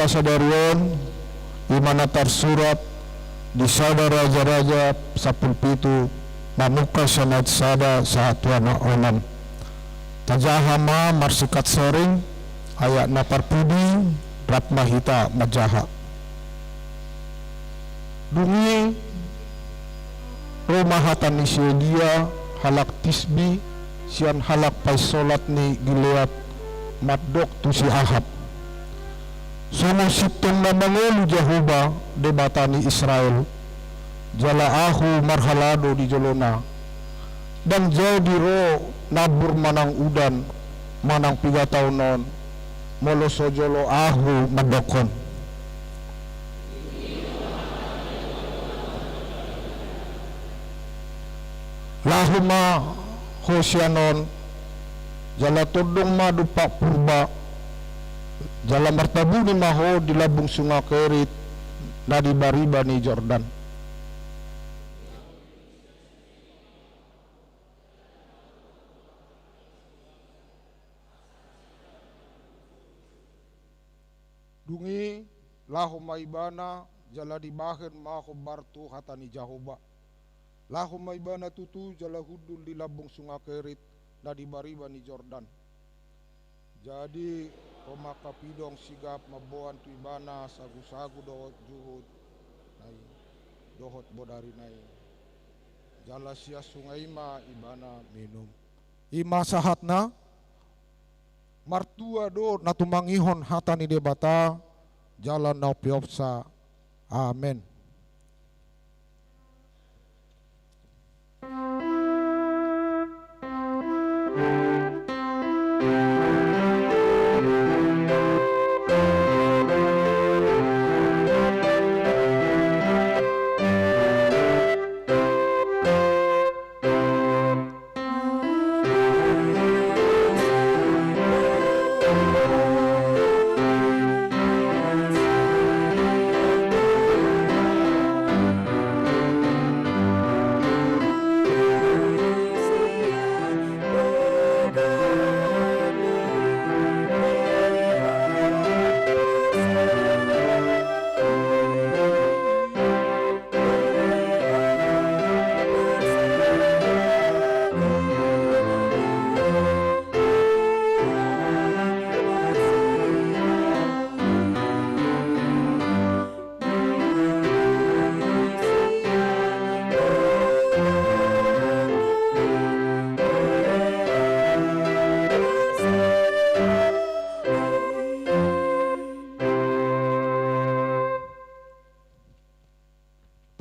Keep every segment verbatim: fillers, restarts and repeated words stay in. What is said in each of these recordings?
Sadari on, i ma na tarsurat di sada Raja-raja sampulu pitu, mamungka sian ayat sada sahat tu ayat onom. Tajaha ma marsikat soring, ayat na parpudi, rap ma hita manjaha. Dung i ro ma hata ni si Elia, halak Tisbi, sian halak painsolat ni Gilead, mandok tu si Ahab: Songon sintong na mangolu Jahowa, Debata ni Israel, jala ahu marhalado di jolona, ndang jadi ro nambur manang udan, manang piga taon on, molo so jolo ahu mandokkon. Laho ma ho sian on, jala tondong ma dompak purba, jala martabuni ma ho di lambung Sungai Kerit na di bariba ni Jordan. Dung i laho ma ibana, jala dibahen ma hombar tu hata ni Jahowa. Laho ma ibana tutu jala hundul di lambung Sungai Kerit na di bariba ni Jordan. Jadi ro ma angka pidong sigap mamboan tu ibana sagusagu dohot juhut na i, dohot bodari na i. Jala sian sungai i ma ibana minum. I ma sahatna. Martua do na tumangihon hata ni Debata jala na umpeopsa. Amen.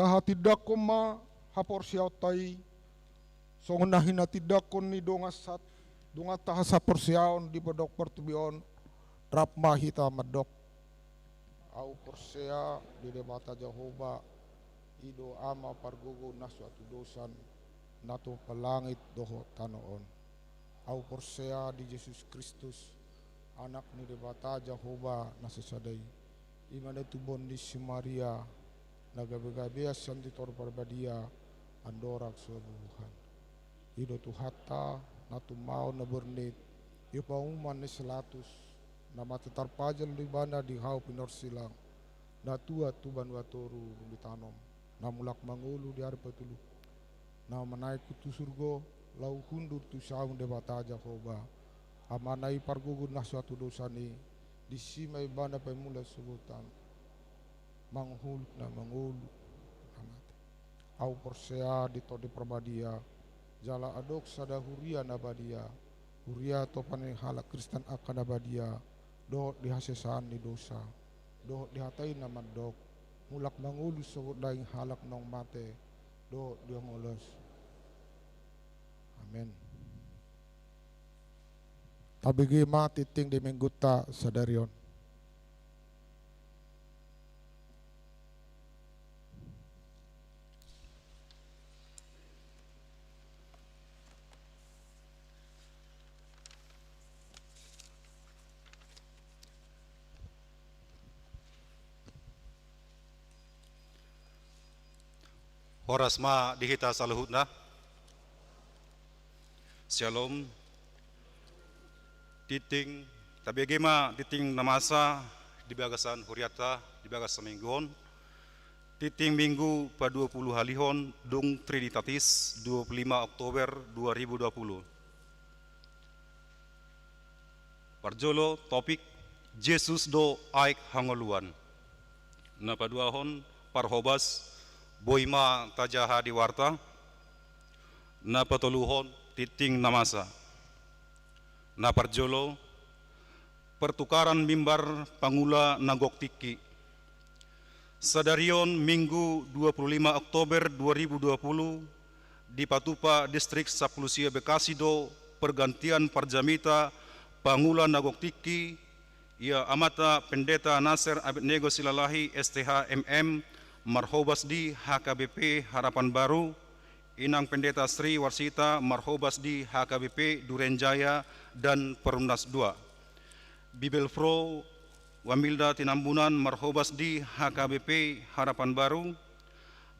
Tahatindangkon ma haporseaonta i, songon na hinatindangkon ni dongan sat-, donganta hasaporseaon di podok portibi on, rap ma hita mandok. Ahu porsea di Debata Jahowa, i do Ama pargogo na so hatudosan, na tumompa langit dohot tano on. Ahu porsea di Jesus Kristus, Anak ni Debata Jahowa na sasada i, i ma na tubuhon ni si Maria, na gabegabean sian Tondi Parbadia, andorang so bubuhan. I do Tuhanta, na tumao na bornit, i panuan ni si Latus, na mate tarpajal do ibana di hau pinorsilang, na tuat tu banua toru dung ditanom, na mulak mangolu di ari patolu, na manaek tu surgo, laho hundul tu siamun Debata Jahowa, Amana i pargogo na so hatudosan i, disi ma ibana paimula sogot, manghuhut na mangolu, na mate. Ahu porsea di Tondi Parbadia, jala adong sada huria na badia, huria tompa ni halak Kristen angka na badia, dohot di hasesaan ni dosa, dohot di hata i na mandok, mulak mangolu sogot daging halak naung mate, dohot di hangoluan. Amen. Tabege ma tingting di Minggunta sadari on. Horas ma di hita saluhutna. Syalom. Tingting, tabege ma tingting na masa di bagasan hurianta di bagasan minggu on. Tinting minggu paduapuluhalihon dung Trinitatis, dua puluh lima Oktober dua ribu dua puluh. Parjolo topik: Jesus do aek hangoluan. Na paduahon parhobas: Boi ma tajaha di warta. Na patoluhon: Tinting na masa. Na parjolo: Pertukaran mimbar pangula na gok tingki. Sadarion Minggu dua puluh lima Oktober dua ribu dua puluh, dipatupa Distrik Sampulu Sia Bekasi do pergantian parjamita pangula na gok tingki, ia Amanta Pendeta Nasser Abednego Silalahi, S T H, M M, marhobas di H K B P Harapan Baru, Inang Pendeta Sri Warsita, marhobas di H K B P Duren Jaya dan Perumnas dua. Bibelvrouw Wamilda Tinambunan, marhobas di H K B P Harapan Baru.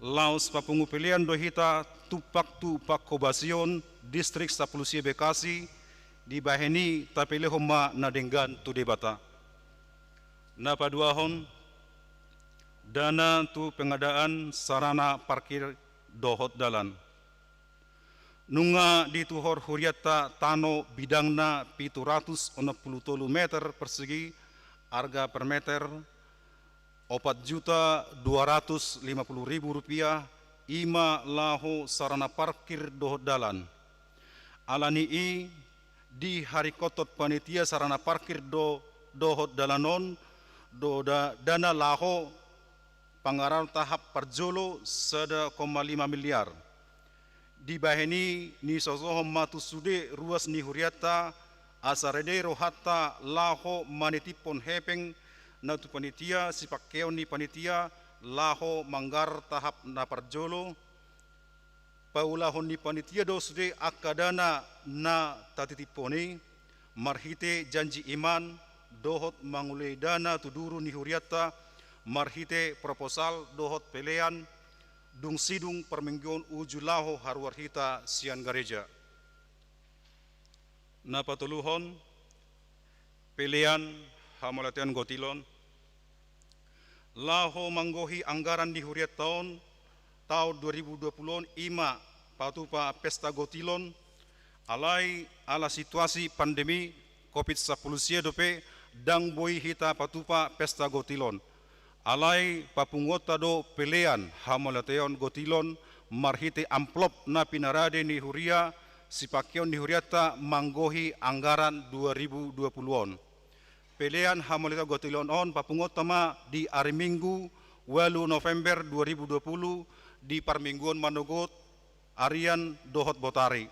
Laos papungu pelean do hita tumpak tu panghobasion Distrik Sampulu Sia Bekasi, dibahen i tapelehon ma na denggan tu Debata. Na paduahon: Dana tu pengadaan sarana parkir dohot dalan. Nunga dituhor hurianta tano bidangna pitu ratus onom pulu tolu meter persegi, arga per meter opat juta dua ratus lima pulu ribu rupiah, i ma laho sarana parkir dohot dalan. Ala ni i, diharingkothon panitia sarana parkir do, dohot dalan on do da, dana laho pangaraon tahap parjolo sada koma lima miliar. Dibahen i nisosohon ma tu sude ruas ni hurianta, asa rade rohanta laho manitiphon hepeng na tu panitia, sipangkeon ni panitia laho manggarar tahap na parjolo. Paulahon ni panitia do sude angka dana na tatitiphon i, marhite janji iman dohot mangulei dana tu duru ni hurianta, marhite proposal dohot pelean, dung sidung parmingguon uju laho haruar hita sian gareja. Na patoluhon, pelean hamauliateon gotilon. Laho manggohi anggaran ni hurianta on taon dua ribu dua puluh on, i ma patupa pesta gotilon. Alai ala situasi pandemi covid sampulu sia dope, ndang boi hita patupa pesta gotilon. Alai papunguonta do pelean hamauliateon gotilon marhite amplop na pinarade ni huria, sipangkeon ni hurianta manggohi anggaran dua ribu dua puluh on. Pelean hamauliateon gotilon on papunguonta ma di ari Minggu, ualu November dua ribu dua puluh, di parmingguon manogot, arian dohot botari.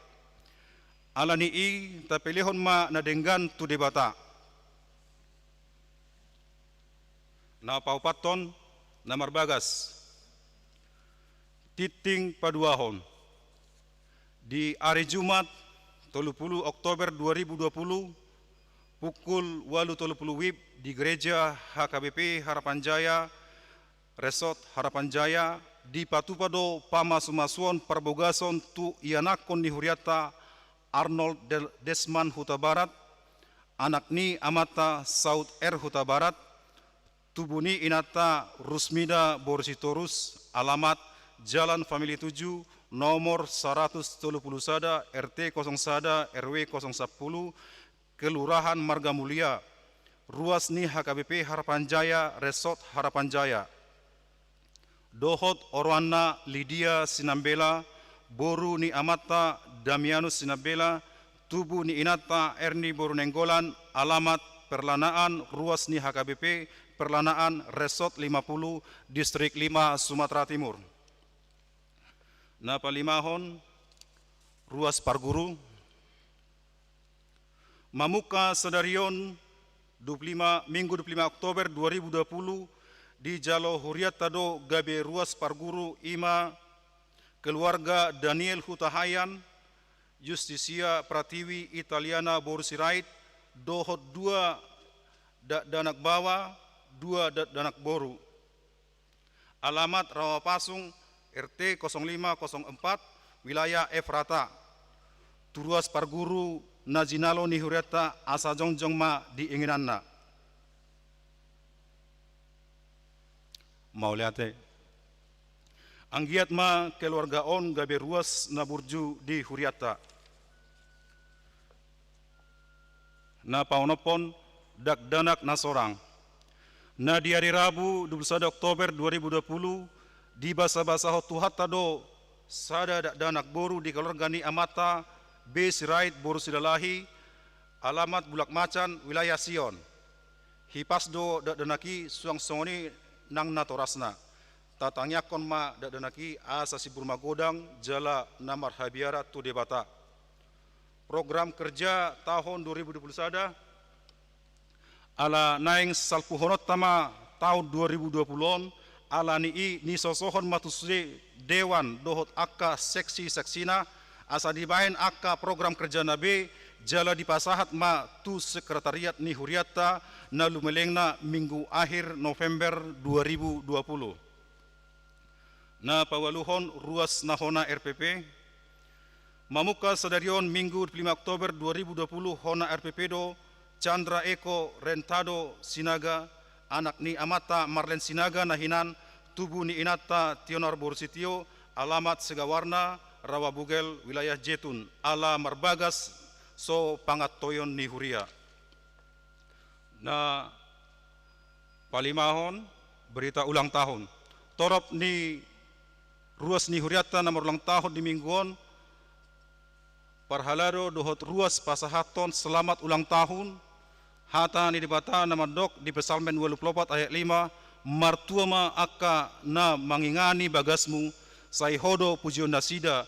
Ala ni i, tapelehon ma na denggan tu Debata. Na paopathon, na marbagas tinting paduahon. Di ari Jumat, tolu pulu Oktober dua ribu dua pulu, pukul ualu tolu pulu WIB, di Gereja H K B P Harapan Jaya, Resort Harapan Jaya, dipatupa do pamasumasuon parbogason tu ianakhon ni hurianta Arnold Del-, Desman Hutabarat, anak ni amanta Saud R Hutabarat, tubu ni inanta Rusmida boru Sitorus, alamat Jalan Family tujuh, nomor saratus tolu pulu sada, R T kosong sada, R W kosong sampulu, Kelurahan Margamulia, ruas ni H K B P Harapan Jaya, Resort Harapan Jaya. Dohot oroanna Lidia Sinambela, boru ni amanta Damianus Sinambela, tubu ni inanta Erni boru Nainggolan, alamat Perlanaan, ruas ni H K B P Perlanaan, Resort lima puluh, Distrik lima, Sumatera Timur. Na palimahon, ruas parguru. Mamungka sadari on, dua pulu lima, Minggu dua pulu lima Oktober dua ribu dua pulu, dijalo hurianta do gabe ruas parguru, i ma keluarga Daniel Hutahaean, Justisia Pratiwi Italiana boru Sirait, dohot dua dakdanak baoa, dua dakdanak boru. Alamat Rawa Pasung, R T kosong lima kosong empat, wilayah Efrata. Tu ruas parguru na jinalo ni hurianta asa jongjong ma di inginanna. Mauliate. Anggiat ma keluarga on gabe ruas na burju di hurianta. Na paonomhon, dakdanak na sorang. Na di ari Rabu dua puluh sada Oktober dua ribu dua puluh, dibasabasahon Tuhanta do sada dakdanak boru di keluarga ni amanta B. Sirait boru Silalahi, alamat Bulak Macan, wilayah Sion. Hipas do dakdanak i suang songon i nang natorasna. Tatangiangkon ma dakdanak i asa simbur magodang jala na marhabiaran tu Debata. Program kerja tahun dua ribu dua puluh sada, ala naeng salpuhononta ma tahun dua ribu dua puluh on, ala ni i nisosohon ma tusi dewan dohot angka seksi-seksina, asa dibahen angka program kerjana be, jala dipasahat ma tu sekretariat ni hurianta na lumelengna minggu akhir November dua ribu dua puluh. Na paualuhon, ruas na hona R P P. Mamungka sadari on, Minggu dua puluh lima Oktober dua ribu dua puluh, hona R P P do Chandra Eko Rentado Sinaga, anak ni amanta Marlen Sinaga na hinan, tubu ni inanta Tionar boru Sitio, alamat Segawarna, Rawa Bugel, wilayah Jetun, ala marbagas so pangantoion ni huria. Na palimahon, berita ulang tahun. Torop ni ruas ni hurianta na marulang tahun di minggu on, parhalado dohot ruas pasahathon selamat ulang tahun, hata ni Debata na mandok di Psalmen ualu pulu opat ayat lima, martua ma angka na mangingani bagasmu, sai Ho do pujion nasida,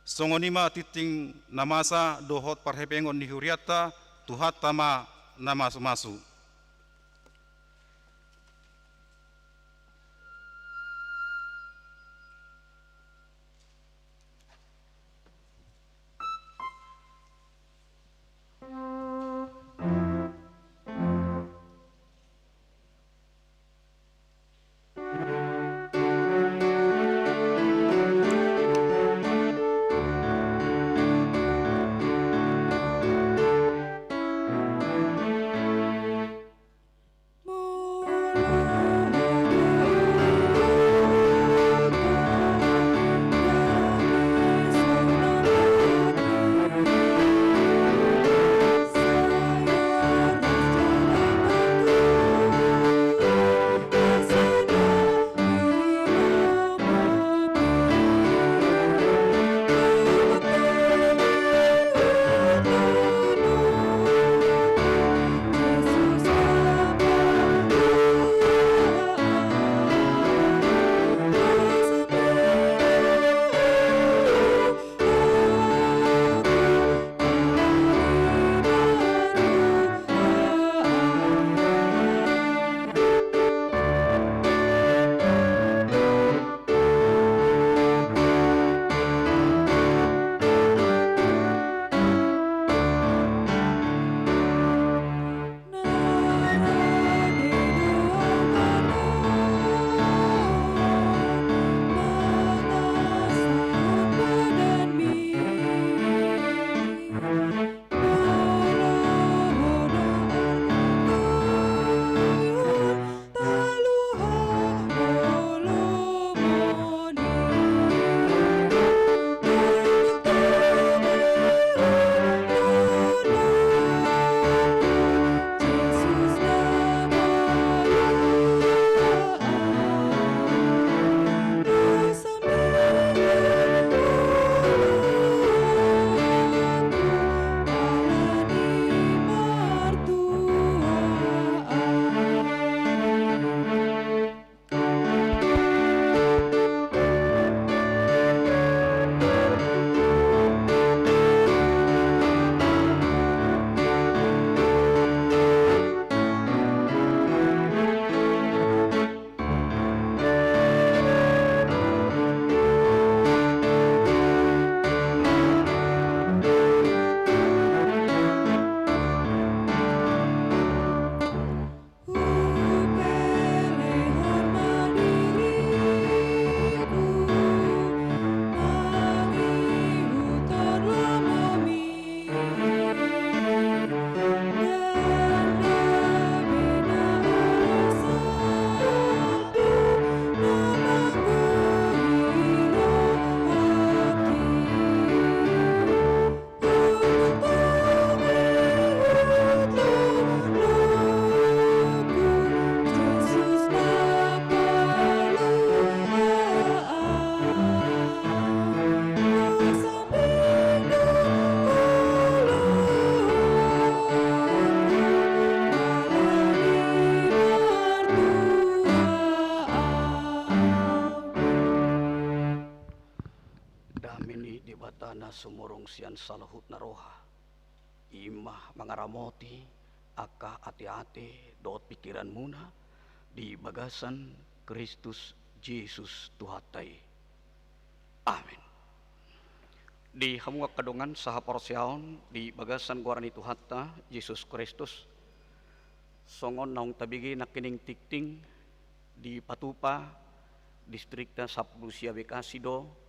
songon i ma tingting na masa dohot parhepengon ni hurianta, Tuhanta ma na masumasu. Dame ni Debata na sumurung sian saluhutna roha, i ma mangaramoti angka ateate dohot pingkiranmuna di bagasan Kristus Jesus Tuhanta i. Amin. Di hamu angka dongan sahaporseaon di bagasan goar ni Tuhanta Jesus Kristus, songon naung tabege nangkining tingting, dipatupa distrikta Sampulu Sia Bekasi do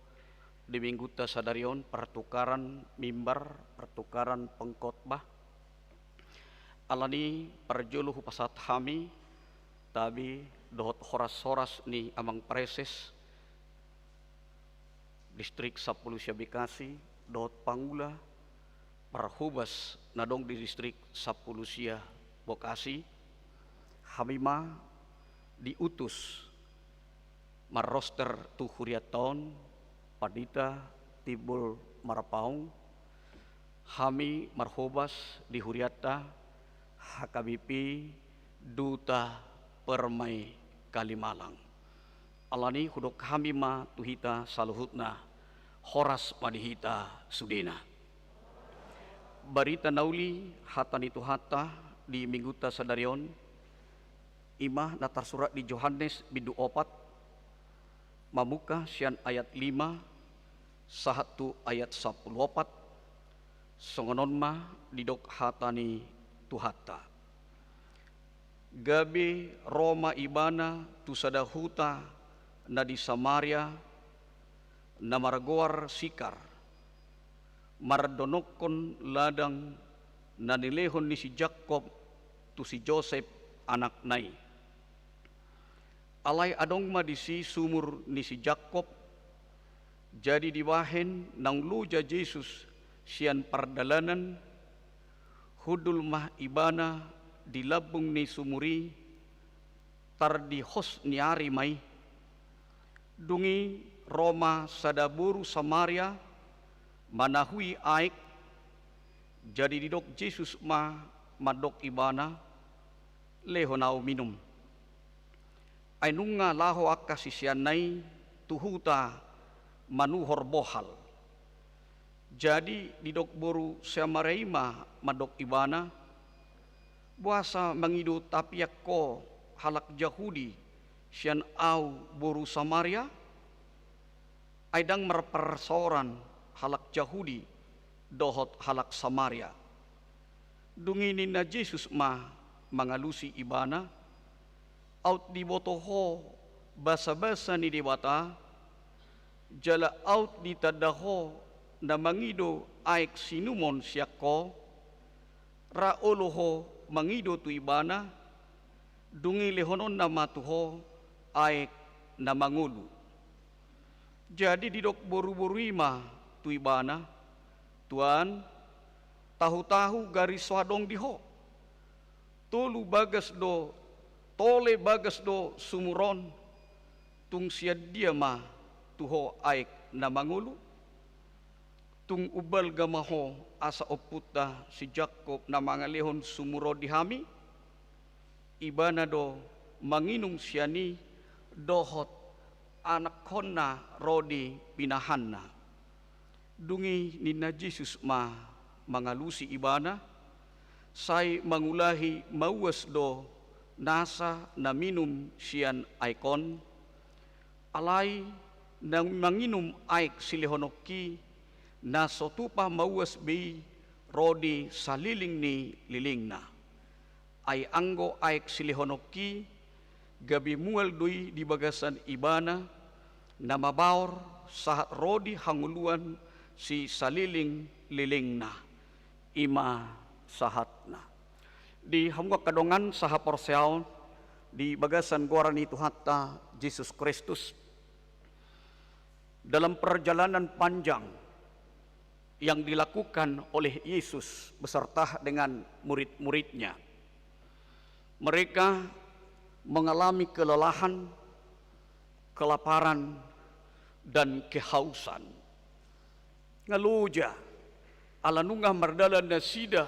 di minggunta sadari on pertukaran mimbar, pertukaran pengkhotbah. Alani parjolo hupasahat hami tabe dohot horas-horas ni amang praeses distrik Sampulu Sia Bekasi dohot pangula parhobas na adong di distrik Sampulu Sia Bekasi. Hami ma diutus marroster tu hurianta on Pandita Timbul Marpaung. Hami marhobas di hurianta H K B P Duta Permai Kalimalang. Alani hudok hami ma tu hita saluhutna, horas ma di hita sudena. Barita na uli hata ni Tuhanta di minggunta sadari on, i ma na tarsurat di Johannes bindu opat, mamungka sian ayat lima sahat tu ayat sampulu opat. Songon on ma didok hata ni Tuhanta. Gabe ro ma Ibana tu sada huta na di Samaria, na margoar Sikar, mardonokkon ladang na nilehon ni si Jakkob tu si Josep anakna i. Alai adong ma disi sumur ni si Jakkob. Jadi dibahen naung loja Jesus sian pardalanan, hundul ma Ibana di lambung ni sumur i, tardihos ni ari ma i. Dung i ro ma sada boru Samaria manahui aek. Jadi didok Jesus ma mandok ibana, "Lehon ahu minum." Ai nunga laho angka siseanna i tu huta manuhor bohal. Jadi didok boru Samaria i ma mandok ibana, "Boasa mangido tapiak ho halak Jahudi sian ahu boru Samaria? Ai ndang marparsaoran halak Jahudi dohot halak Samaria." Dung i ninna Jesus ma mangalusi ibana, "Aut diboto ho basabasa ni Debata, jala aut ditanda ho na mangido aek siinumon sian ho, ra olo ho mangido tu Ibana, dung i lehononna ma tu ho aek na mangolu." Jadi didok boruboru i ma tu ibana, "Tuan, tahutahu gari so adong di ho. Tolu bagas do, tole bagas do sumur on, tung sian dia ma tu ho aek na mangolu? Tung umbalga ma ho asa ompunta si Jakkob na mangalehon sumur on di hami? Ibana do manginum sian i dohot anakkonna ro di pinahanna." Dung i ninna Jesus ma mangalusi ibana, "Sai mangulahi mauas do nasa na minum sian aek on. Alai na manginum aek silehononki, na so tupa mauas be i ro di saliling ni lilingna. Ai anggo aek silehononki, gabe mual do i di bagasan ibana, na mabaor sahat ro di hangoluan sisaliling lilingna." I ma sahatna. Di hamu angka dongan sahaporseaon di bagasan goar ni Tuhanta Jesus Kristus, dalam perjalanan panjang yang dilakukan oleh Yesus beserta dengan murid-muridnya, mereka mengalami kelelahan, kelaparan, dan kehausan. Nga loja, ala nunga mardalan nasida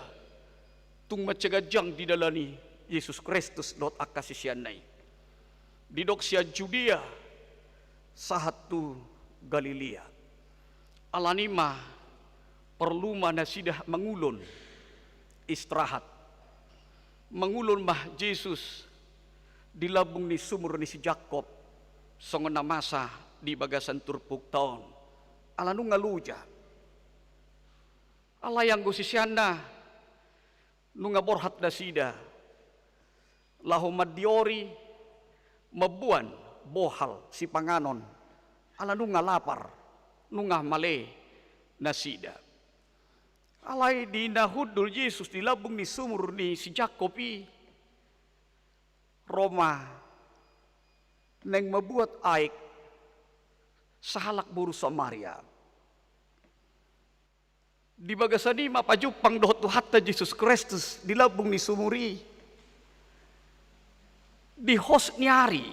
tung mansai ganjang didalani Jesus Kristus dohot angka siseanna i. Didok sian Judea sahat tu Galilea. Alani ma porlu ma nasida mangulon, istirahat. Mangulon ma Jesus di lambung ni sumur ni si Jakob, songon na masa di bagasan turpukta on. Ala nunga loja. Alai anggo siseanna nunga borhat nasida laho mandiori, mamboan bohal sipanganon, ala nunga lapar, nunga male nasida. Alai di na hundul Jesus di lambung ni sumur ni si Jakob i, ro ma naeng mambuat aek sahalak boru Samaria. Di bagasan i ma pajumpang dohot Tuhanta Jesus Kristus di lambung ni sumur i. Di hos ni ari,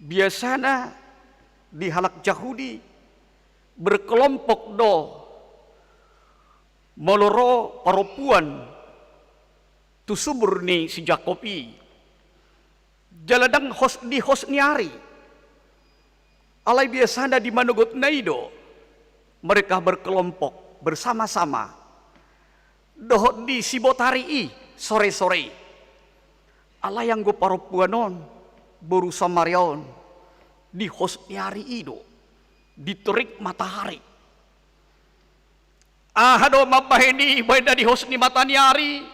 biasana di halak Jahudi berkelompok do molo ro parompuan tu sumur ni si Jakob i. Jala ndang hos, di hos ni ari. Alai biasana di manogotna i do mereka berkelompok, bersama-sama. Dohot di sibotari i, sore-sore. Alai anggo parompuan on, boru Samaria on, di hos ni ari i do, di terik matahari. Aha do mambahen i, bahen na di hos ni mata ni ari?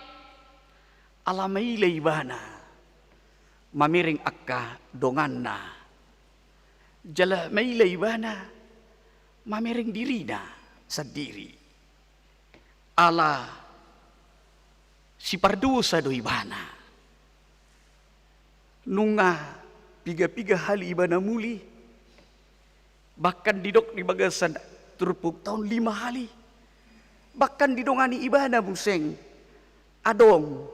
Ala maila ibana mamereng angka donganna. Jala maila ibana mamereng dirina sandiri. Ala sipardosa do ibana. Nunga piga-piga hali ibana muli, bahkan didok di bagasan turpukta on lima hali. Bahkan didongani ibana muse adong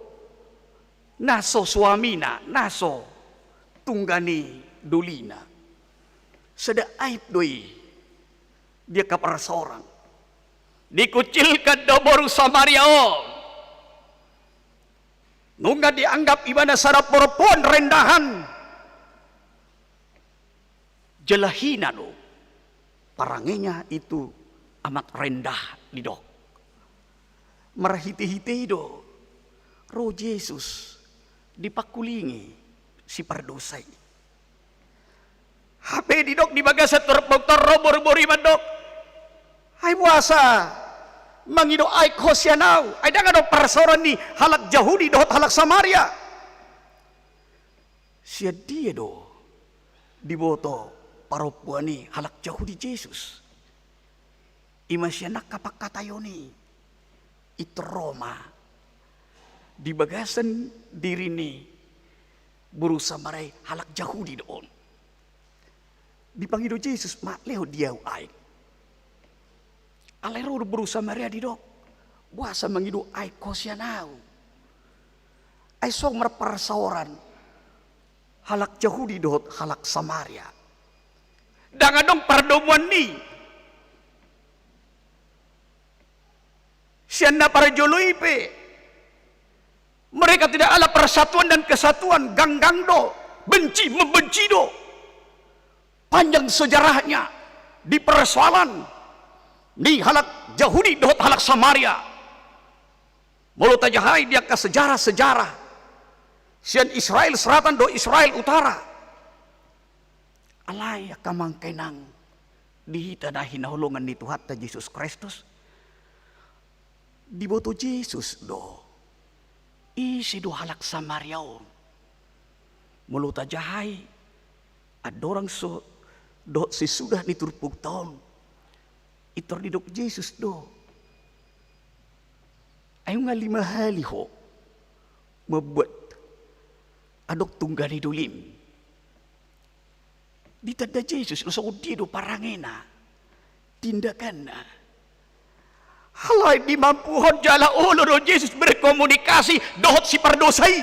na so suamina, na so tungga ni dolina. Sada aib do i di angka parsaoran. Dikucilkan do boru Samaria on. Nunga dianggap ibana sada parompuan rendahan. Jala hina do. Parangenya itu amat rendah, didok. Marhite-hite i do ro Jesus dipangkulingi sipardosa i. Hape didok di bagasan turpukta on, ro boru-boru i mandok, ai boasa mangido aek ho sian ahu? Ai ndang adong parsaoran ni halak Jahudi dohot halak Samaria. Sian dia do diboto parompuan i halak Jahudi Jesus? I ma sian angka pangkataion i, intor ro ma di bagasan diri ni boru Samaria i halak Jahudi do on. Dipangido Jesus ma, lehon di ahu aek. Alai ro do boru Samaria, didok, boasa mangido aek ho sian ahu? Ai so marparsaoran halak Jahudi dohot halak Samaria. Ndang adong pardomuan ni sian na parjolo i pe. Mereka tidak ada persatuan dan kesatuan, ganggang do, benci membenci do. Panjang sejarahnya di persoalan ni halak Jahudi dohot halak Samaria. Molo tajaha i di angka sejarah-sejarah sian Israel Selatan dohot Israel Utara. Alai angka amang inang, di hita na hinaholongan ni Tuhanta Jesus Kristus, diboto Jesus do ise do halak Samaria on. Molo tajaha i andorang so dohot sesudah ni turpukta on, intor didok Jesus do, ai nunga lima hali ho mambuat adong tungga ni dolim. Ditanda Jesus do songon dia do parangena, tindakanna. Alai dimampuhon jala olo do Jesus berkomunikasi dohot sipardosa i.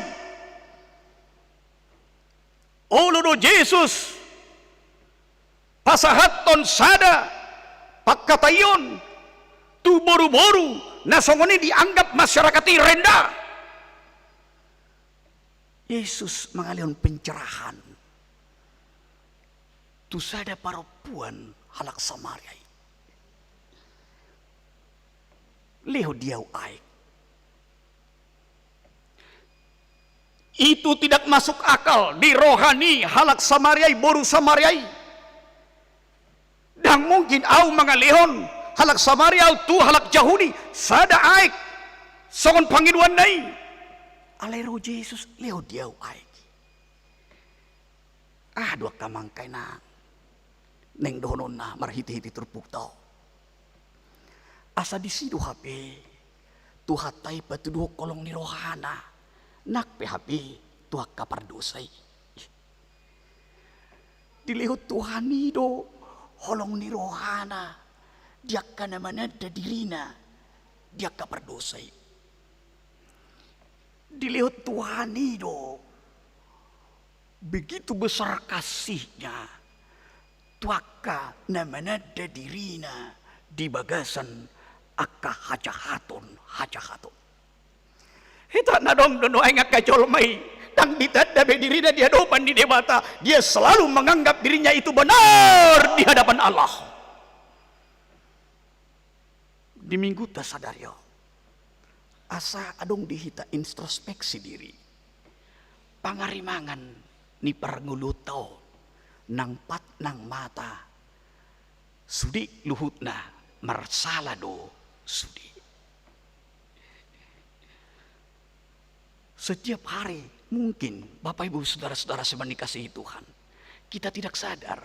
Olo do Jesus pasahathon sada pangkataion tu boru-boru na songon i dianggap masyarakat i rendah. Jesus mangalehon pencerahan tu sada parompuan halak Samaria i. lehon di ahu aek. Itu tidak masuk akal di roha ni halak Samaria i, boru Samaria i. Ndang mungkin ahu mangalehon halak Samaria tu halak Jahudi sada aek songon pangidoanna i. Alai ro Jesus, lehon di ahu aek. Aha do angka amang inang naeng dohononna marhitehite turpukta on? Asa disi do hape Tuhanta i patuduhon holong ni rohana, nang pe hape tu angka pardosa i. Dilehon Tuhan i do holong ni rohana di angka na mananda dirina di angka pardosa i. Dilehon Tuhan i do begitu besar kasihnya tu angka na mananda dirina di bagasan angka hajahaton-hajahaton. Hita na adong do nuaeng angka jolma i, ndang ditanda be dirina di adopan ni Debata, dia selalu menganggap dirinya itu benar di hadapan Allah. Di minggunta sadari on, asa adong di hita introspeksi diri, pangarimangan ni parngoluonta on, nang pat nang mata, sude luhutna marsala do sude. Setiap hari, mungkin, Bapak, Ibu, saudara-saudara yang dikasihi Tuhan, kita tidak sadar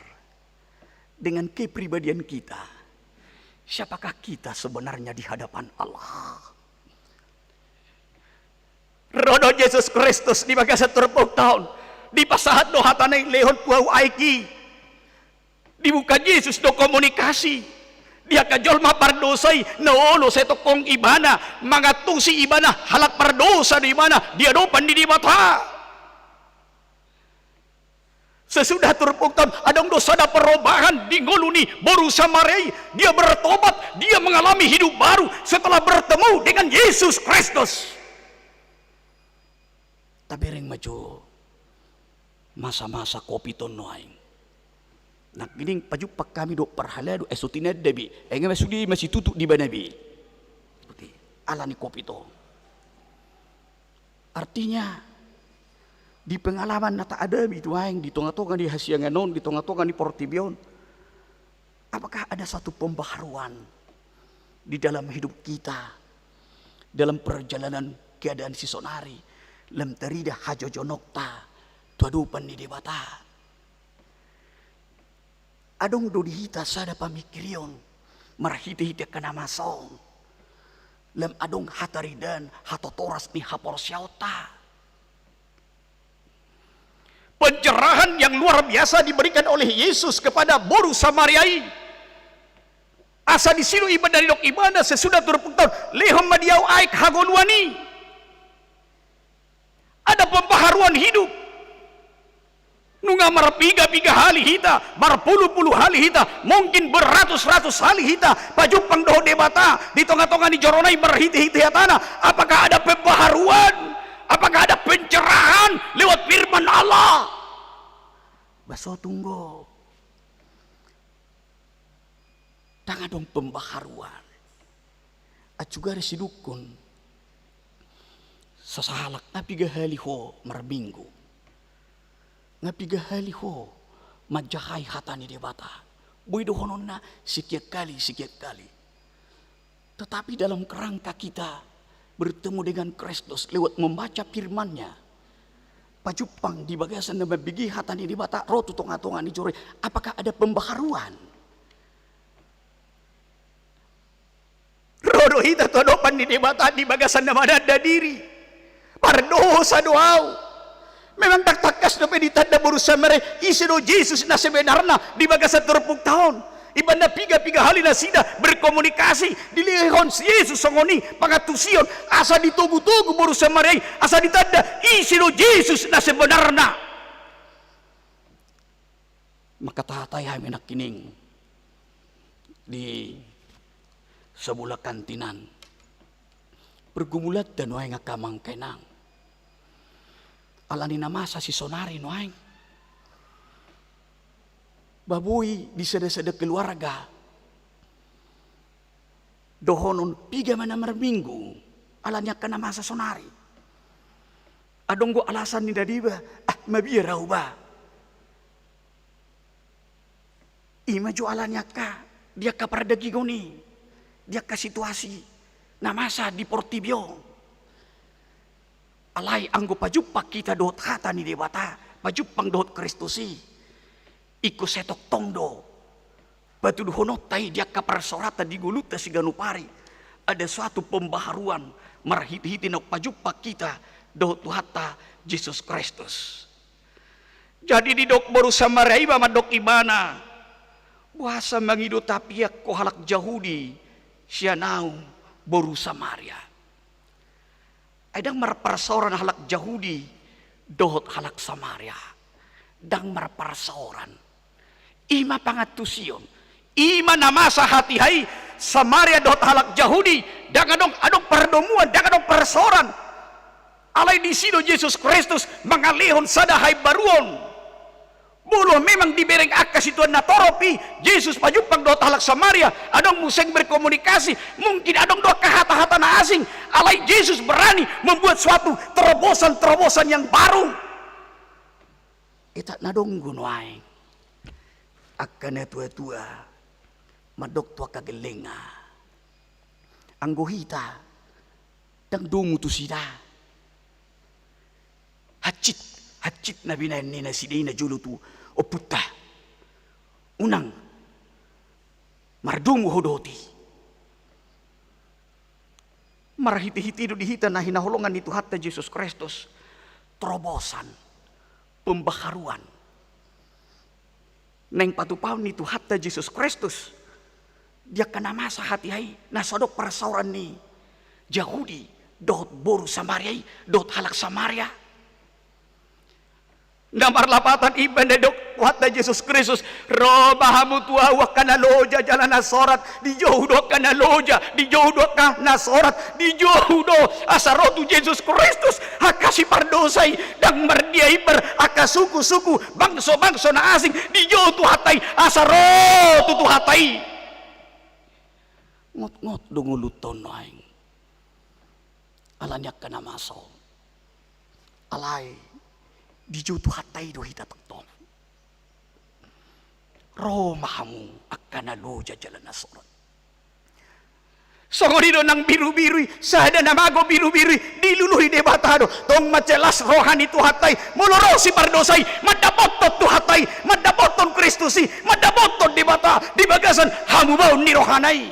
dengan kepribadian kita, siapakah kita sebenarnya di hadapan Allah. Ro do Jesus Kristus di bagasan turpukta on, dipasahat do hatana i, lehon tu ahu aek i. Dibuka Jesus do komunikasi di angka jolma pardosa i, na olo sai tongtong ibana mangantusi, ibana halak pardosa do ibana di adopan ni Debata. Sesudah turpukta on, adong do sada perubahan di ngolu ni boru Samaria i, dia bertobat, dia mengalami hidup baru setelah bertemu dengan Jesus Kristus. Tabereng ma jo masa-masa covid on nuaeng. Nangkining pajumpang hami dohot parhalado, ai so tinanda be, ai nga ma sude masitutu di ibana be. Seperti ala ni covid on. Artinya, di pengalaman na tahadapi nuaeng di tonga-tonga ni hasiangan on, di tonga-tonga ni portibi on, apakah ada satu pembaharuan di dalam hidup kita, dalam perjalanan keadaan sisonari, lam tarida hajojonokta tu adopan ni Debata? Adong do di hita sada pamingkirion marhite-hite angka na masa on, lam adong hataridaan, hatotoras ni haporseaonta? Pencerahan yang luar biasa diberikan oleh Yesus kepada boru Samaria i. Asa disi do ibana didok ibana sesudah turpukta on, lehon ma di ahu aek hangoluan i. Ada pembaharuan hidup. Nunga marpiga-piga hali hita, marpulu-pulu hali hita, mungkin beratus-ratus hali hita pajumpang dohot Debata di tonga-tonga ni jorona i marhite-hite hatana. Apakah ada pembaharuan? Apakah ada pencerahan lewat firman Allah? Ba so tung do. Ndang adong pembaharuan. Acu gari sidungkon, sasahalak, nga piga hali ho marminggu, nga piga hali ho manjahai hata ni Debata? Boi dohononna sekian kali, sekian kali. Tetapi dalam kerangka kita bertemu dengan Kristus lewat membaca firman-Nya, pajumpang di bagasan na mambege hata ni Debata, ro tu tonga-tonga ni joro i, apakah ada pembaharuan? Ro do hita tu adopan ni Debata di bagasan na mananda diri. Pardosa do ahu. Memang ndang tangkas dope ditanda boru Samaria i ise do Jesus na sebenarna di bagasan turpukta on. Ibana piga-piga hali nasida berkomunikasi, dilehon Jesus songon i pangantusion, asa ditogu-togu boru Samaria i, asa ditanda ise do Jesus na sebenarna. Mangkatai hami nangkining di sabula kantinan. Pergumulanta nuaeng angka amang inang. Ala ni na masa sisonari nuaeng, ba boi di sada-sada keluarga dohonon piga ma na marminggu, ala ni angka na masa sonari. Adong do alasan ni na deba, ah, mabiar ahu ba. Ima jo ala ni angka, di angka pardagingon i, di angka situasi na masa di portibi on. Alai anggo pajumpang hita dohot hata ni Debata, pajumpang dohot Kristus i, ingkon sai tongtong do patuduhononta i di angka parsaoranta di ngolunta siganup ari. Ada suatu pembaharuan marhitehite naung pajumpang hita dohot Tuhanta Jesus Kristus. Jadi didok boru Samaria i ma mandok ibana, boasa mangido tapiak ho halak Jahudi sian ahu boru Samaria? Ai ndang marparsaoran halak Jahudi dohot halak Samaria. Ndang marparsaoran. Ima pangantusion. Ima na masa hatiha i, Samaria dohot halak Jahudi, ndang adong, adong pardomuan, ndang adong parsaoran. Alai disi do Jesus Kristus mangalehon sada haimbaruon. Molo memang dibereng angka situan na torop i, Jesus pajumpang dohot halak Samaria, adong muse berkomunikasi, mungkin adong do angka hata-hata na asing, alai Jesus berani membuat suatu terobosan-terobosan yang baru. Etak na dong do nuaeng angka na tua-tua mandok tu angka gellengna. Anggo hita, ndang domu tusi da. Hansit, hansit na binaen ni nasida i na jolo tu ompunta. Unang mardomu ho dohot i. Marhitehite do di hita na hinaholongan ni Tuhanta Jesus Kristus terobosan, pembaharuan. Naeng patupaon ni Tuhanta Jesus Kristus di angka na masa hatiha i, na so adong parsaoran ni Jahudi dohot boru Samaria i, dohot halak Samaria. Na marlapatan i ma na didok Tuhanta Jesus Kristus, ro ma hamu tu ahu angka na loja jala na sorat. Dijou do angka na loja, dijou do angka na sorat, dijou do asa ro tu Jesus Kristus angka sipardosa i, ndang mardia imbar angka suku-suku, bangso-bangso na asing, dijou Tuhanta i asa ro tu Tuhanta i. Ngot-ngot do ngolunta on nuaeng ala ni angka na masa on. Alai dijou Tuhanta i do hita tongtong. Ro ma hamu angka na loja jala na sorat. Songon i do nang birubiru i, sada na mago birubiru i, dilului Debata do. Tong mansai las roha ni Tuhanta i, molo ro sipardosa i mandapothon Tuhanta i, mandapothon Kristus i, mandapothon Debata di bagasan hamubaon ni rohana i.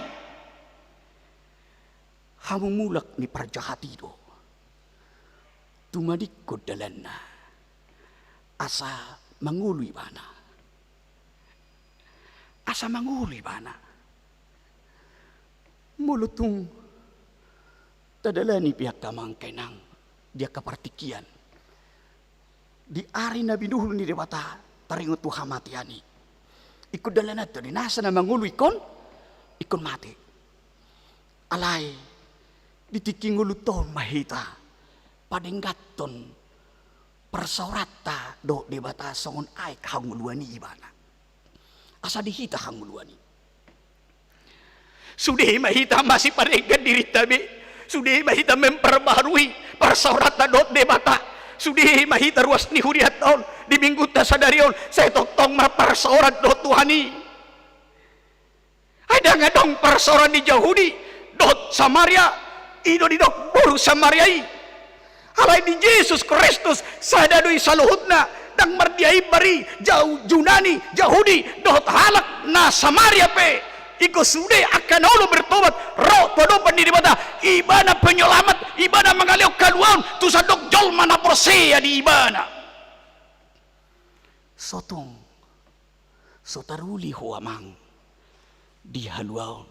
Hamumulak ni parjahat i do tumadingkon dalanna asa mangolu ibana. Asa mangolu ibana. Molo tung tadalani pe angka amang inang di angka partingkian, di ari na binuhul ni Debata taringot tu hamatean i, ingkon dalananta do i, nasa na mangolu ingkon, ingkon mate. Alai di tingki ngolunta on ma hita padengganhon parsaoranta dohot Debata songon aek hangoluan i ibana. Asa di hita hangoluan i. Sude ma hita masipadenggan dirinta be. Sude ma hita memperbarui parsaoranta dohot Debata. Sude ma hita ruas ni hurianta on di minggunta sadari on sai tongtong marparsaoran dohot Tuhan i. Ai ndang adong parsaoran ni Jahudi dohot Samaria, i do didok boru Samaria i. Alai di Jesus Kristus sada do i saluhutna, ndang mardia imbar i, Jau-, Junani, Jahudi, dohot halak na Samaria pe. Ingkon sude angka na olo bertobat, ro tu adopan ni Debata, ibana penyelamat, ibana mangalehon haluaon tu sandok jolma na porsea di ibana. Sotung so taruli ho amang di haluaon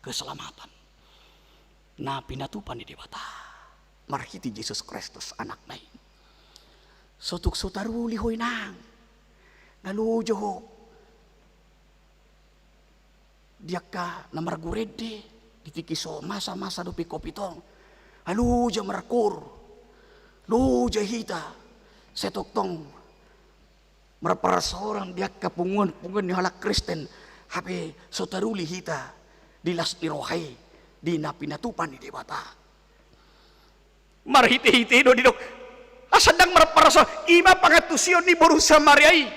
keselamatan na pinatupa ni Debata marhite Jesus Kristus Anakna i. Sotung so taruli ho inang, na loja ho di angka na marguru ende di tingki so masa-masa dope covid on. Loja markoor, loja hita sai tongtong marparsaoran di angka punguan-punguan ni halak Kristen, hape so taruli hita di las ni roha i di na pinatupa ni Debata. Marhitehite do didok, asa ndang marparso, i ma pangantusion ni boru Samaria i.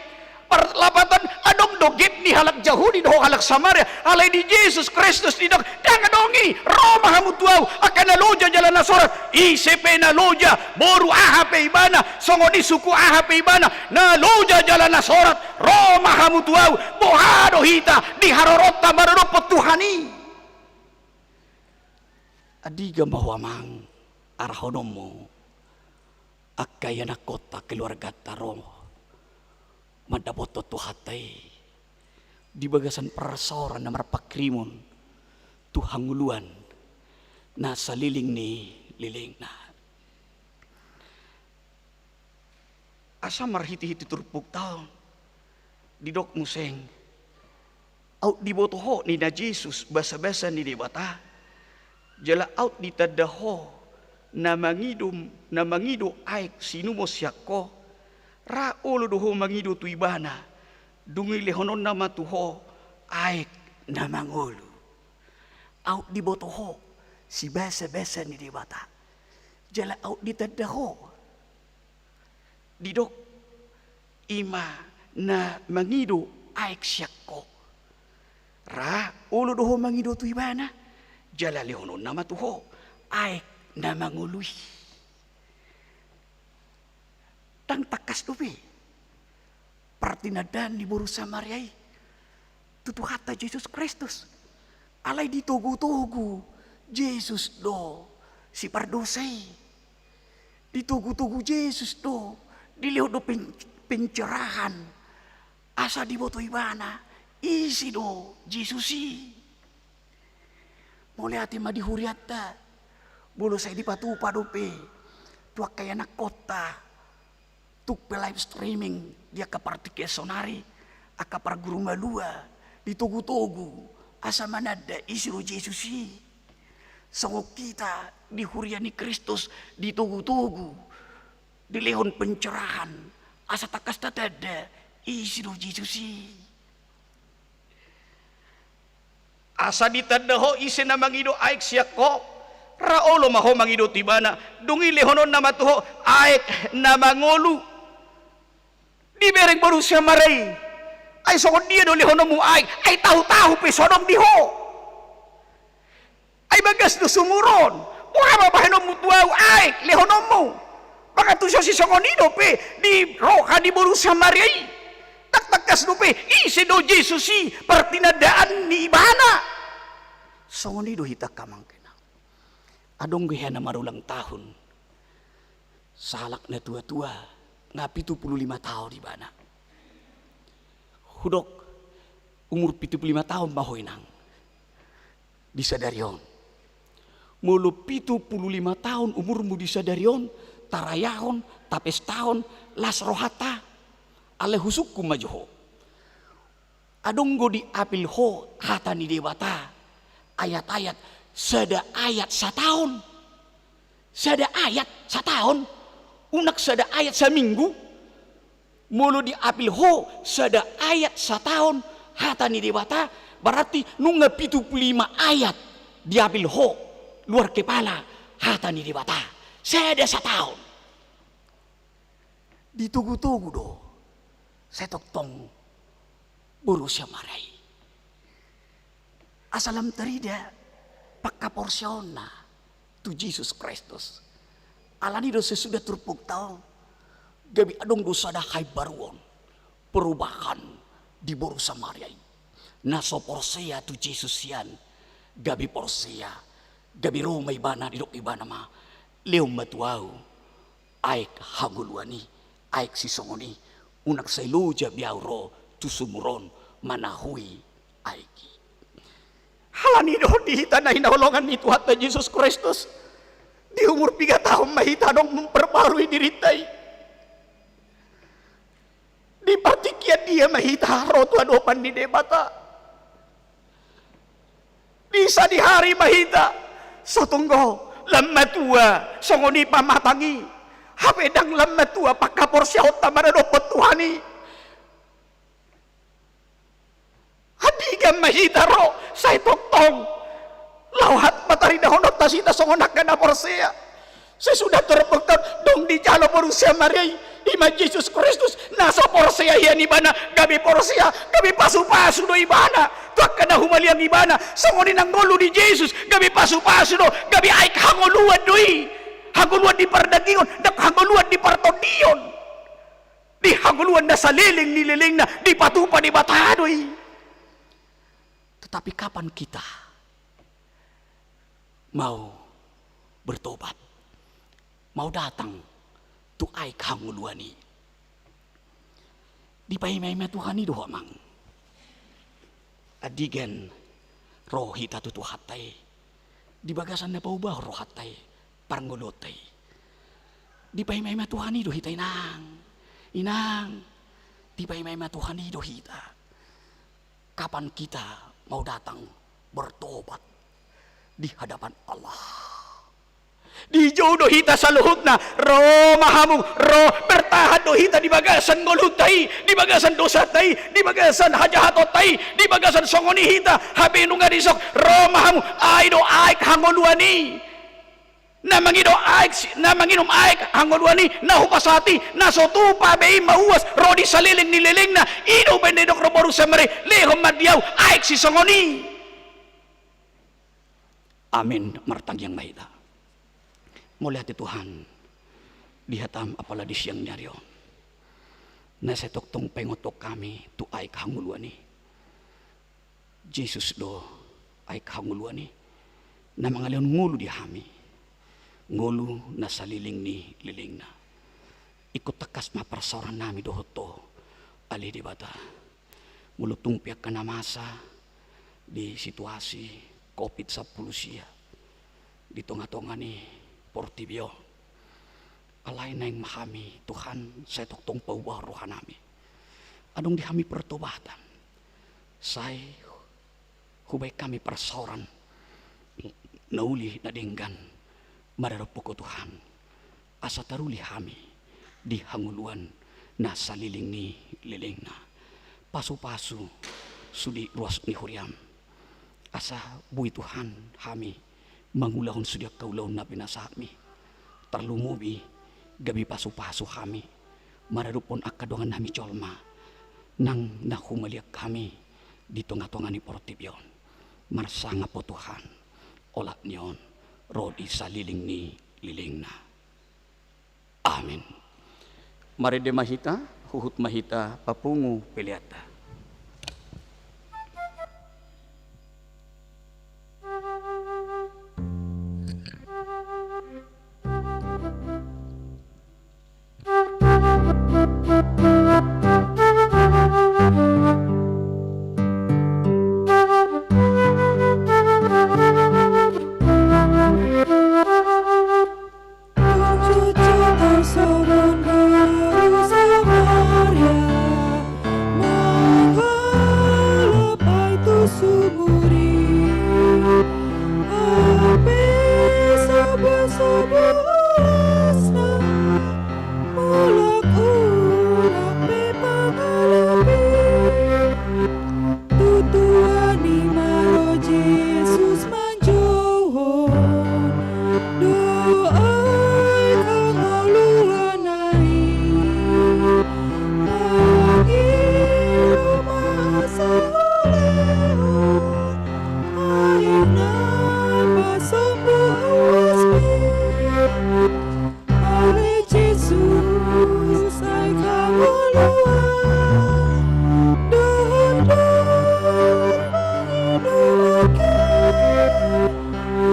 Parlapatan, adong do gap ni halak Jahudi dohot halak Samaria, alai di Jesus Kristus didok, ndang adong i, ro ma hamu tu ahu, angka na loja jala na sorat, ise pe na loja, boru aha pe ibana, songon i suku aha pe ibana, na loja jala na sorat, ro ma hamu tu ahu, boha do hita, di haroronta maradophon Tuhan i. Andigan ma ho amang arahononmu angka ianakhonta keluarganta ro mandapothon Tuhanta i di bagasan parsaoran na marpanghirimon tu hangoluan na saleleng ni lelengna. Asa marhitehite turpukta on didok muse, aut diboto ho ninna Jesus basabasa ni Debata, jala aut ditanda ho na mangido, na mangido aek sinumon sian ho, ra olo do ho mangido tu ibana, dung i lehononna ma tu ho aek na mangolu. Aut diboto ho sibasabasa ni Debata, jala aut ditanda ho. Didok, i ma na mangido aek sian ho, ra olo do ho mangido tu ibana, jala lehononna ma tu ho aek na mangolu i. Ndang tangkas dope partinandaan ni boru Samaria i tu Tuhanta Jesus Kristus. Alai ditogutogu Jesus do sipardosa i. Ditogutogu Jesus do, dilehon do pen-, pencerahan, asa diboto ibana ise do Jesus i. Mauliate ma di hurianta, molo sai dipatupa dope tu angka ianakhonta tung pe live streaming di angka partingkian saonari, angka parguru malua, ditogutogu asa mananda ise do Jesus i. Songon hita di huria ni Kristus ditogutogu, dilehon pencerahan asa tangkas tatanda ise do Jesus i. Asa ditanda ho ise na mangido aek sian ho, ra olo ma ho mangido tu ibana, dung i lehononna ma tu ho aek na mangolu. Dibereng boru Samaria i, ai songon dia do lehononmu aek, ai tahu-tahu pe so adong di ho. Ai bagas do sumur on, boha ma bahenonmu tu ahu aek lehononmu? Pangantusion sisongon i dope di roha ni boru Samaria i. Ndang tangkas dope ise do Jesus i, partinandaan ni ibana. Songon i do hita angka amang inang. Adong do hea na marulang tahun, sahalak na tuatua, nga pitu pulu lima taon ibana. Hudok, umur pitu pulu lima taon ma ho inang di sadari on. Molo pitu pulu lima taon umurmu di sadari on, tarayahon, tapestahon, las rohanta, alai husungkun ma jo ho. Adong do diapil ho hata ni Debata, ayat-ayat, sada ayat sataon. Sada ayat sataon, unang sada ayat saminggu. Molo diapil ho sada ayat sataon hata ni Debata, berarti nunga pitu pulu lima ayat diapil ho luar kepala hata ni Debata. Sada sataon. Ditogutogu do sai tongtong boru Samaria i. Asa lam tarida panghaporseaonna tu Jesus Kristus. Alani do sesudah turpukta on, gabe adong do sada haimbaruon, perubahan di boru Samaria i. Na so porsea tu Jesus sian, gabe porsea, gabe ro ma ibana, didok ibana ma, lehon ma tu ahu aek hangoluan i, aek sisongon i, unang sai loja be ahu ro tu sumur on manahui aek i. Alani do di hita na hinaholongan ni Tuhanta Jesus Kristus, di umur piga taon ma hita adong memperbarui dirinta i? Di partingkian dia ma hita ro tu adopan ni Debata? Di sadihari ma hita, so tonggo lam matua songon i pamatang i, hape ndang lam matua panghaporseaonta maradophon Tuhan i. Andigan ma hita ro sai tongtong laho hat-, Taridahononta hita songon angka na porsea. Sesudah torop taon dung dijalo boru Samaria i, i ma Jesus Kristus, na so porsea hian ibana gabe porsea, gabe pasupasu do ibana tu angka na humaliang ibana. Songon i na ngolu ni Jesus, gabe pasupasu do, gabe aek hangoluan do i. Hangoluan di pardagingon, ndang hangoluan di partondion. Di hangoluan na saleleng ni lelengna dipatupa Debata do i. Tetapi kapan kita mau bertobat, mau datang tu aek hangoluan i? Dipaimaima Tuhan i do ho, amang. Andigan ro hita tu Tuhanta i, di bagasan na paubahon rohanta i, parngoluonta i. Dipaimaima Tuhan i do hita, inang. Inang, dipaimaima Tuhan i do hita. Kapan kita mau datang bertobat di hadapan Allah? Dijou do hita saluhutna, ro ma hamu, ro, bertahan do hita di bagasan ngolunta i, di bagasan dosanta i, di bagasan hajahatonta i, di bagasan songon i hita, hape nunga dison, ro ma hamu, ai do aek hangoluan i. Na mangido aek si-, na manginum aek hangoluan i, na hupasahat i, na so tupa be i mauas ro di saleleng ni lelengna, i do umbaen didok ro boru Samaria, lehon ma di ahu aek sisongon i. Amin. Martangiang ma hita. Mauliate Tuhan, di hatam apala di siang ni ari on, na sai tongtong paingothon hami tu aek hangoluan i. Jesus do aek hangoluan i, na mangalehon ngolu di hami, ngolu na saleleng ni lelengna. Ingkon tangkas ma parsaorannami dohot Ho, ale Debata. Molo tung pe angka na masa di situasi covid sampulu sia di tongatonga ni portibi on, alai naeng ma hami, Tuhan, sai tongtong paubahon rohanami. Adong di hami pertobatan, sai hubaen hami parsaoran na uli na denggan maradophon Ho, Tuhan, asa taruli hami di hangoluan na saleleng ni lelengna. Pasupasu sude ruas ni huriam, asa boi, Tuhan, hami mangulahon sude angka ulaon na pinasahatmi. Tarlumobi gabe pasupasu hami maradophon angka dongannami jolma nang na humaliang hami di tongatonga ni portibi on. Marsangap Ho, Tuhan, olat ni on ro di saleleng ni lelengna. Amin. Marende ma hita, huhut ma hita papungu peleanta. Tutu ani ma ro Jesus manjouhon do aek hangoluan i. Mangido ma asa ulehon aek na pasombu uasmi. Ale Jesus, aek hangoluan, dohot do mangido ma hami,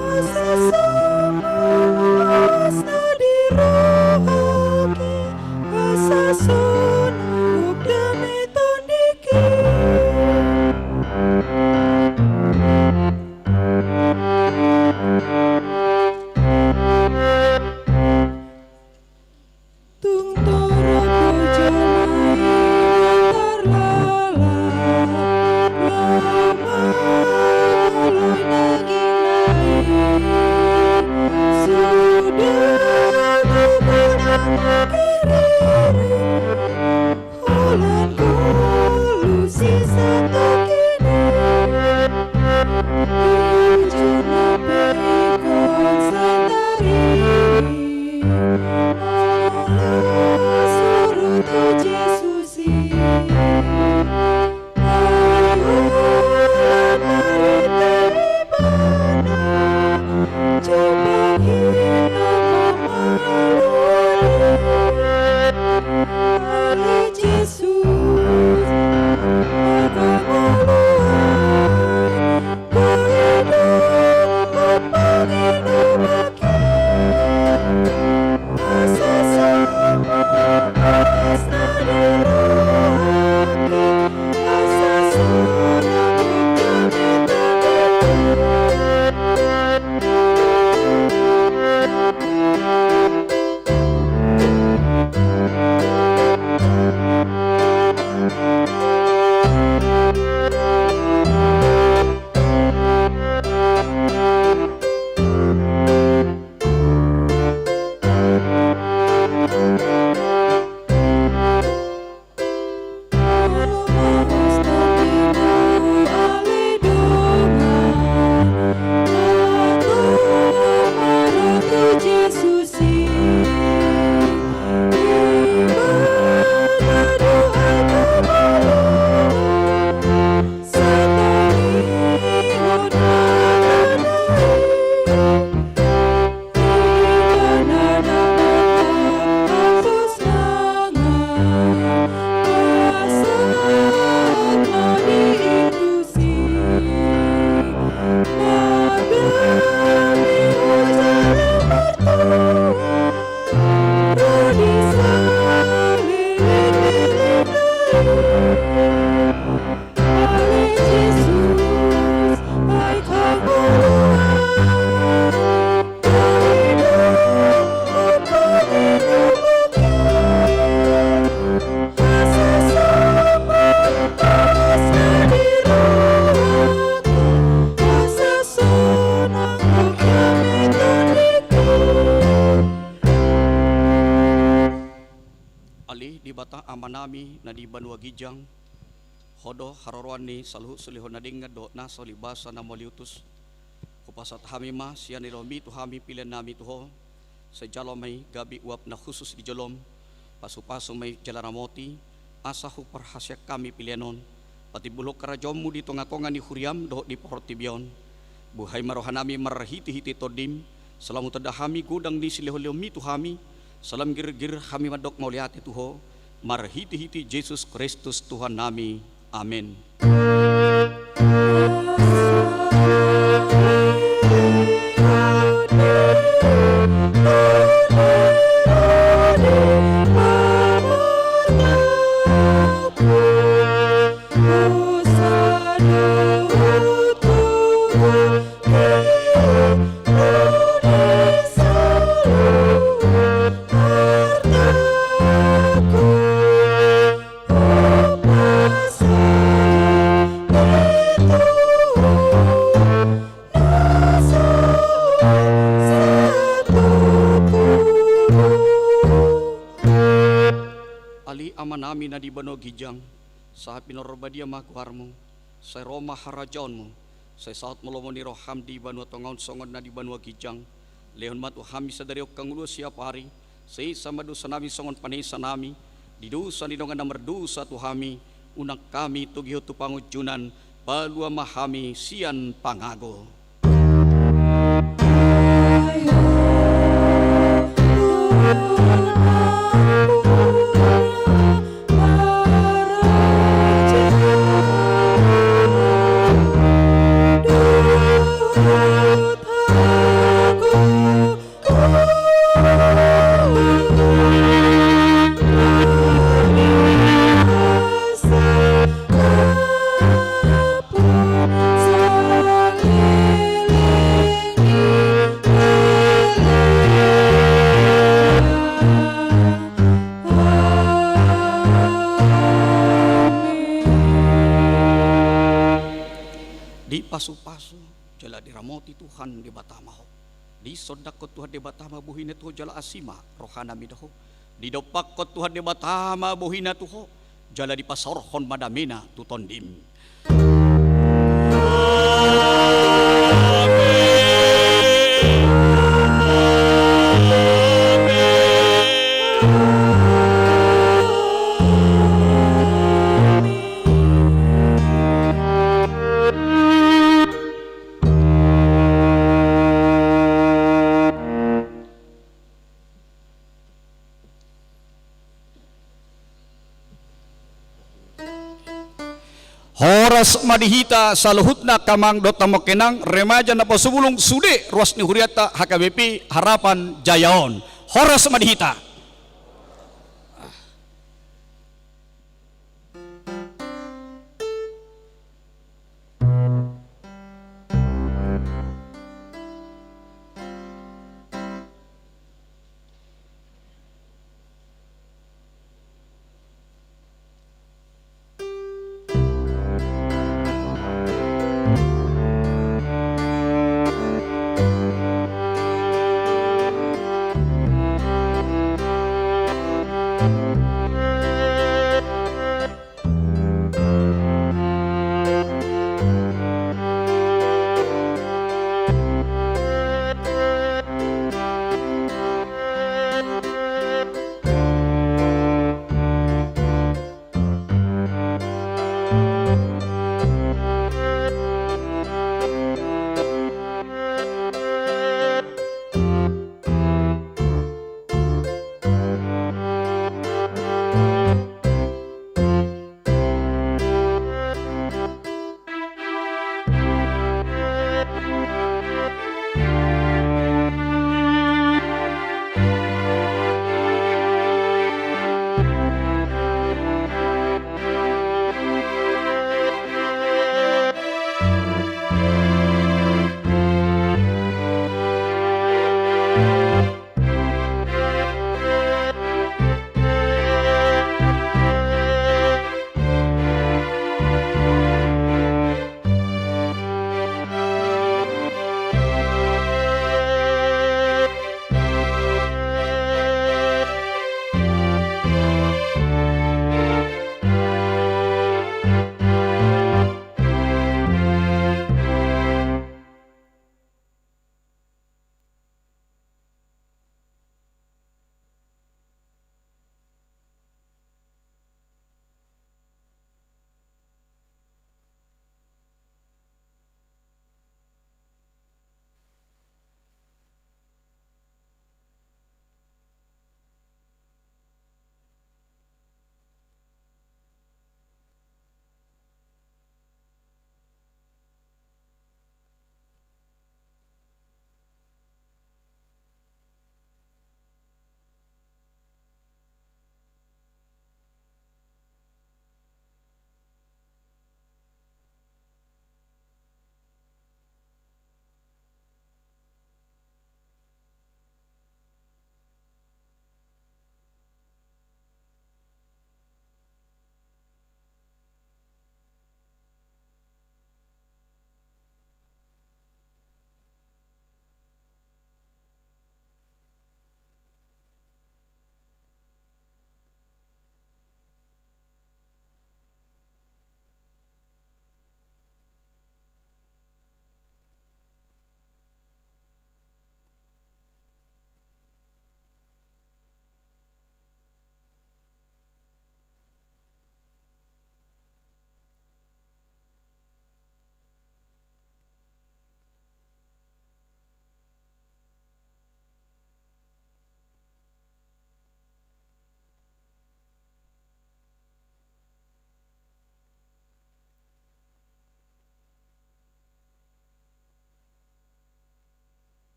asa sombu uasna di rohami, asa sonang gok dame tondimi. Tung torop do jolma i na tarlalap, laho mangoloi nangina i. Sude tubu na mangkiriri, holan ngolu sisatongkin i. Di ujungna pe i Amanami na di banua ginjang, Ho do haroroan ni saluhut silehon na denggan dohot nasa umbasa na mauliutus. Hupasahat hami ma sian ni lomoMi tu hami peleannami tu Ho. Sai jalo ma i gabe uap na hushus di joloM. Pasupasu ma i jala ramoti, asa huparhaseang hami pelean on patimbulhon harajaonMu di tongatonga ni huriaM dohot di portibi on. Buhai ma rohanami marhitehite TondiM, sai lam hutanda hami godang ni silehonlehonMi tu hami, sai lam girgir hami mandok mauliate tu Ho, marhitehite Jesus Kristus Tuhannami. Amen. Ale Amanami na di banua ginjang, sahat pinarbadia ma goarMu, sai ro ma harajaonMu, sai saut ma lomo ni rohaM di banua tonga on songon na di banua ginjang. Lehon ma tu hami sadari on hangoluan siapari, sesa ma dosanami songon panesanami di dosa ni dongan na mardosa tu hami, unang hami togihon tu pangunjunan, palua ma hami sian pangago. Dipasupasu jala diramoti Tuhan Debata ma ho. Disondangkon Tuhan Debata ma bohiNa tu ho jala asi ma rohaNami da ho. Didompakkon Tuhan Debata ma bohiNa tu ho, jala dipasaorhon ma dameNa tu tondim. Horas ma di hita saluhutna, angka amang dohot amang inang, remaja na pasupulung, sude ruas ni hurianta H K B P Harapan Jaya on. Horas ma di hita.